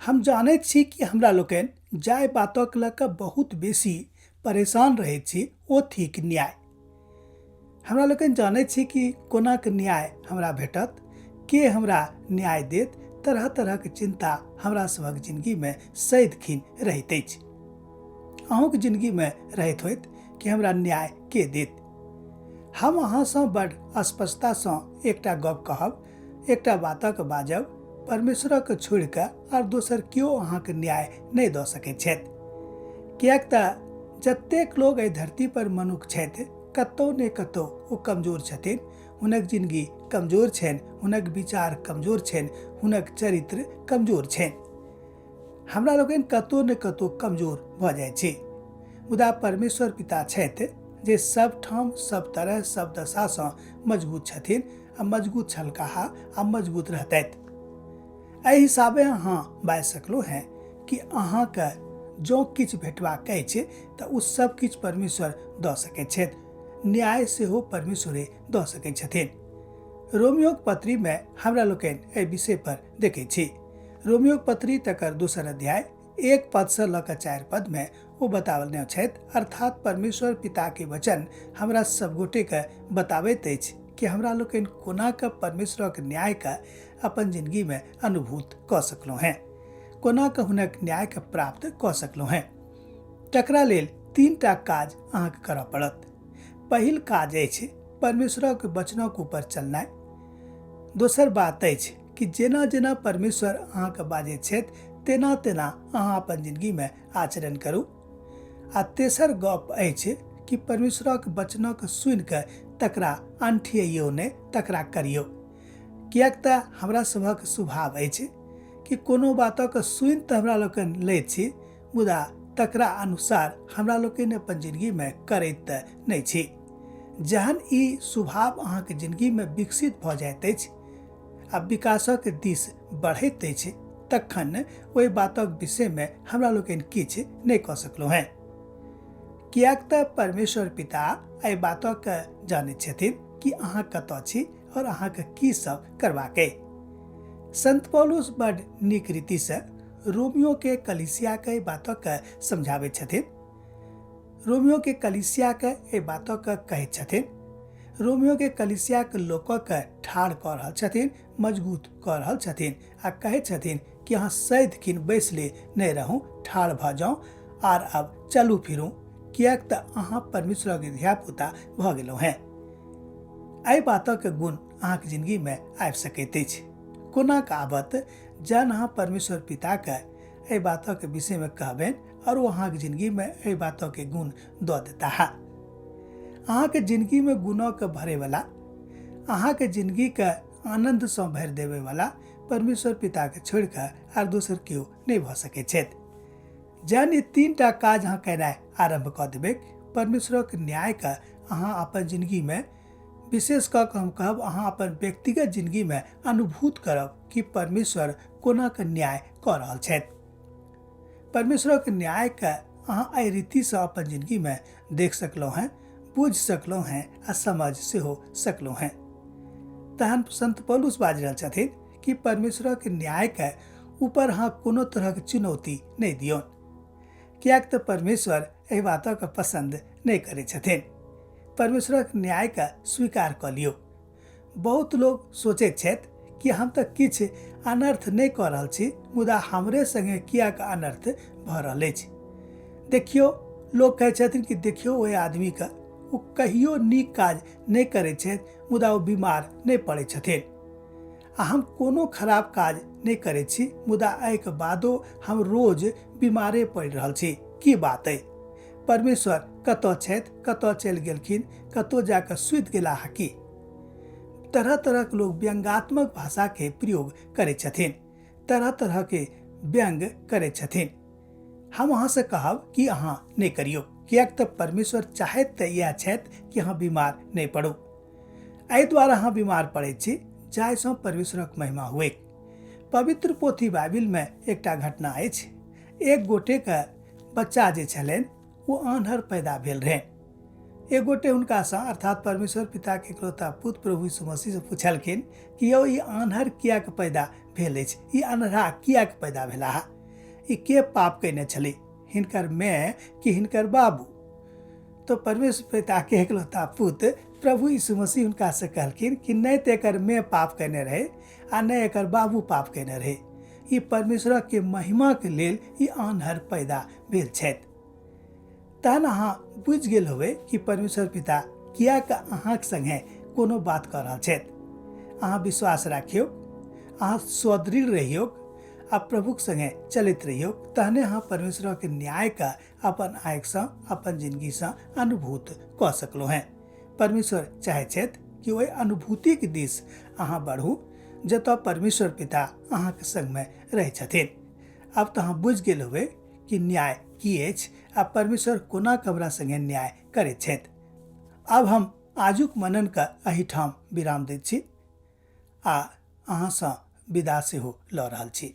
हम जानैत छी कि हमरा लोकनि जाहि बातक लऽ कऽ बहुत बेसी परेशान रहैत छी ओ थिक न्याय। हमरा लोकनि जानैत छी कि कोनाक न्याय हमरा भेटत, के हमरा न्याय देत, तरह तरहक चिंता हमरा सभक जिंदगीमे सदिखिन रहैत अछि। अहूँक जिंदगीमे रहैत होइत कि हमरा न्याय के देत। हम अहाँसँ बड़ स्पष्टतासँ एकटा गप कहब, एकटा बातक बाजब, परमेश्वरक छोड़ि कऽ आर दोसर केओ अहाँके न्याय नहि दऽ सकैत छथि। किएक तऽ जतेक लोग एहि धरती पर मनुख छथि, कतौ ने कतौ ओ कमजोर छथिन, हुनक जिंदगी कमजोर छनि, हुनक विचार कमजोर छनि, हुनक चरित्र कमजोर छनि। हमरा लोकनि कतौ ने कतौ कमजोर भऽ जाइ छी। मुदा परमेश्वर पिता छथि जे सब ठाम सब तरह सब दशासँ मजबूत छथिन आ मजबूत छलकाहा आ मजबूत रहतथि। एहि हिसाबे अहाँ बाजि सकलहुँ हेँ कि अहाँके जँ किछु भेटबाक अछि तऽ ओ सब किछु परमेश्वर दऽ सकैत छथि। न्याय सेहो परमेश्वरे दऽ सकैत छथिन। रोमियोक पत्रीमे हमरा लोकनि एहि विषय पर देखैत छी। रोमियोक पत्री तकर दोसर अध्याय 1 पदसँ लऽ कऽ 4 पदमे ओ बतावलने छथि, अर्थात परमेश्वर पिताके वचन हमरा सबगोटेके बताबैत अछि कि हमरा लोकनि कोना कऽ परमेश्वरक न्यायके अपन जिंदगीमे अनुभूत कऽ सकलहुँ हेँ, कोना कऽ हुनक न्यायके प्राप्त कऽ सकलहुँ हेँ। तकरा लेल 3टा काज अहाँके करऽ पड़त। पहिल काज अछि परमेश्वरक वचनक ऊपर चलनाइ। दोसर बात अछि कि जेना जेना परमेश्वर अहाँके बाजैत छथि तेना तेना अहाँ अपन जिंदगीमे आचरण करू। आ तेसर गप अछि कि परमेश्वरक वचनक सुनिकऽ तकरा अनठियैयौ नहि, तकरा करियौ। किएक तऽ हमरा सभक स्वभाव अछि कि कोनो बातक सुनि तऽ हमरा लोकनि लैत छी, मुदा तकरा अनुसार हमरा लोकनि अपन जिंदगीमे करैत तऽ नहि छी। जहन ई स्वभाव अहाँके जिंदगीमे विकसित भऽ जाइत अछि आ विकासक दिस बढ़ैत अछि, तखन ओहि बातक विषयमे हमरा लोकनि किछु नहि कऽ सकलहुँ हेँ। किएक तऽ परमेश्वर पिता एहि बातक जानैत छथिन कि अहाँ कतऽ छी और अहाँके की सब करबाक अइ। संत पौलुस बड नीक रीतिसँ रोमियो के कलीसिया के एहि बातक समझाबैत छथिन। रोमियो के कलीसिया के एहि बातक कहैत छथिन। रोमियो के कलीसिया के लोकक ठाढ़ कऽ रहल छथिन, मजबूत कऽ रहल छथिन आ कहैत छथिन कि अहाँ सदिखिन बैसले नहि रहू, ठाढ़ भऽ जाउ आर अब चलू फिरू, किएक तऽ अहाँ परमेश्वरक धियापुता भऽ गेलहुँ हेँ। एहि बातक गुण अहाँके जिंदगीमे आबि सकैत अछि। कोना कऽ आबत? जहन अहाँ परमेश्वर पिताके एहि बातक विषयमे कहबनि और ओ अहाँके जिंदगीमे एहि बातक गुण दऽ देताह। अहाँके जिंदगीमे गुणक भरैवला, अहाँके जिंदगीके आनन्दसँ भरि देबैवला परमेश्वर पिताके छोड़ि कऽ आर दोसर केओ नहि भऽ सकैत छथि। जहन ई 3टा काज अहाँ केनाइ आरम्भ कऽ देबै, परमेश्वरक न्यायके अहाँ अपन जिंदगीमे, विशेष कऽ कऽ हम कहब अहाँ अपन व्यक्तिगत जिंदगीमे अनुभूत करब कि परमेश्वर कोना कऽ न्याय कऽ रहल छथि। परमेश्वरक न्यायके अहाँ एहि रीतिसँ अपन जिंदगीमे देख सकलहुँ हेँ, बुझि सकलहुँ हेँ आ समझ सेहो सकलहुँ हेँ। तहन संत पौलुस बाजि रहल छथिन कि परमेश्वरक न्यायके ऊपर अहाँ कोनो तरहक चुनौती नहि दियौन, किएक तऽ परमेश्वर एहि बातक पसन्द नहि करै छथिन। परमेश्वरक न्यायके स्वीकार कऽ लियौ। बहुत लोग सोचैत छथि कि हम तऽ किछु अनर्थ नहि कऽ रहल छी, मुदा हमरे संगे किएक अनर्थ भऽ रहल अछि। देखियौ, लोग कहै छथिन कि देखियौ ओहि आदमीके, ओ कहियो नीक काज नहि करै छथि, मुदा ओ बीमार नहि पड़ै छथिन। आ हम कोनो खराब काज नहि करै छी, मुदा एहिके बादो हम रोज बीमारे पड़ि रहल छी। की बात अइ? परमेश्वर कतऽ छथि, कतऽ चलि गेलखिन, कतऽ जाकऽ सुति गेलाह की? तरह तरहक लोग व्यंगात्मक भाषाके प्रयोग करै छथिन, तरह तरहके व्यंग करै छथिन। हम अहाँसँ कहब कि अहाँ नहि करियौ, किएक तऽ परमेश्वर चाहैत तऽ इएह छथि कि अहाँ बीमार नहि पड़ू। एहि द्वारा अहाँ बीमार पड़ैत छी जाहिसँ परमेश्वरक महिमा हुए। पवित्र पोथी बाइबिलमे एकटा घटना अछि। एक गोटेके बच्चा जे छलनि ओ आन्हर पैदा भेल रहनि। एक गोटे हुनकासँ अर्थात परमेश्वर पिताके इकलौता पुत्र प्रभु यीशु मसीहसँ पुछलखिन कि यौ ई आन्हर किएक पैदा भेल अछि, ई अन्हरा किएक पैदा भेलाह? ई के पाप कयने छलै, हिनकर माय कि हिनकर बाबू? तो परमेश्वर पिताके एकलौता पुत्र प्रभु यीशु मसीह हुनकासँ कहलखिन कि नहि तऽ एकर माय पाप कयने रहै आ नहि एकर बाबू पाप कयने रहै, ई परमेश्वरके महिमाके लेल ई आन्हर पैदा भेल छथि। तहन अहाँ बुझि गेल होबै कि परमेश्वर पिता किएक अहाँके सङ्गे कोनो बात कऽ रहल छथि। अहाँ विश्वास राखियौ, अहाँ सुदृढ़ रहियौ आ प्रभुक सङ्गे चलैत रहियौ, तहने अहाँ परमेश्वरके न्यायके अपन आँखिसँ अपन जिनगीसँ अनुभूत कऽ सकलहुँ हेँ। परमेश्वर चाहै छथि कि ओहि अनुभूतिके दिस अहाँ बढ़ू जतऽ परमेश्वर पिता अहाँके सङ्गमे रहै छथिन। आब तऽ अहाँ बुझि गेल होबै कि न्याय की अछि आ परमेश्वर कोना हमरा सङ्गे न्याय करैत छथि। आब हम आजुक मननके एहिठाम विराम दैत छी आ अहाँसँ विदा सेहो लऽ रहल छी।